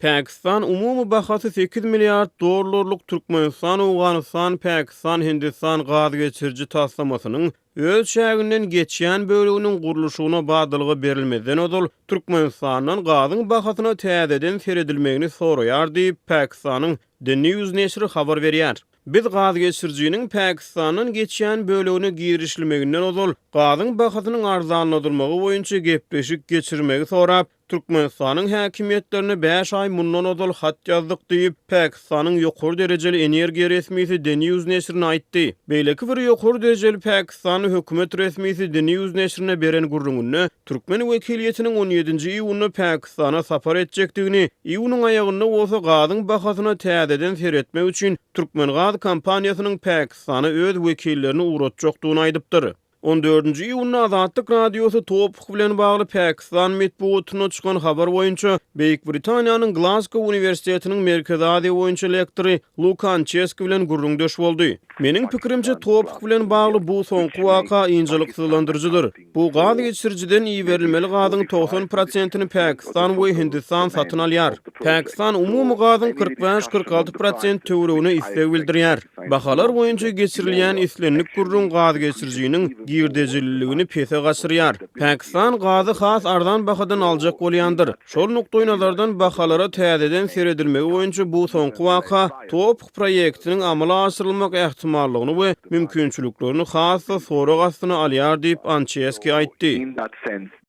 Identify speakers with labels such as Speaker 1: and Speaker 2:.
Speaker 1: Pakistan umumy bahasy 8 milliard dollarlyk Türkmenistan-Owganystan-Pakistan-Hindistan gaz geçiriji taslamasynyň öz çäginden geçýän böleginiň gurluşygyna badalga berilmezden ozal Türkmenistandan gazyň bahasyna täzeden seredilmegini soraýar diýip, Pakistanyň The News neşiri habar berýär. Biz gazgeçirijiniň Pakistandan geçýän bölegine girişilmeginden ozal gazyň bahasynyň arzanladylmagy boýunça gepleşik geçirmegi sorap, Türkmenistanyň häkimiýetlerine bäş aý mundan ozal hat ýazdyk diýip, Pakistanyň ýokary derejeli energiýa resmisi The News neşirine aýtdy. Beýleki bir ýokary derejeli pakistanly hökümet resmisi The News neşirine beren gürrüňinde türkmen wekiliýetiniň on ýedinji iýunda Pakistana sapar etjekdigini, iýunyň aýagynda bolsa gazyň bahasyna täzeden seretmek üçin Türkmengaz kompaniýasynyň Pakistana öz wekillerini ugratjakdygyny aýdypdyr. On dördünji iýunda Azatlyk Radiosy TOPH bilen bagly Pakistan metbugatynda çykan habar boýunça Beýik Britaniýanyň Glazgo uniwersitetiniň Merkezi Aziýa boýunça lektory Luka Ançeski bilen gürrüňdeş boldy. Meniň pikirimçe, TOPH bilen bagly bu soňky waka ynjalyksyzlandyryjydyr. Bu gaz geçirijiden iberilmeli gazyň 90 prosentini Pakistan we Hindistan satyn alýar. Pakistan umumy gazyň 45-46 prosent töweregine isleg bildirýär. Bahalar boýunça geçirilýän islendik gürrüň gazgeçirijiniň girdejililigini pese gaçyrýar. Pakistan gazy has arzan bahadan aljak bolýandyr. Şol nukdaýnazardan bahalara täzeden seredilmegi boýunça bu soňky waka TOPH proýektiniň amala aşyrylmak ähtimallygyny we mümkinçiliklerini has-da sorag astyna alýar diýip, Ançeski aýtdy.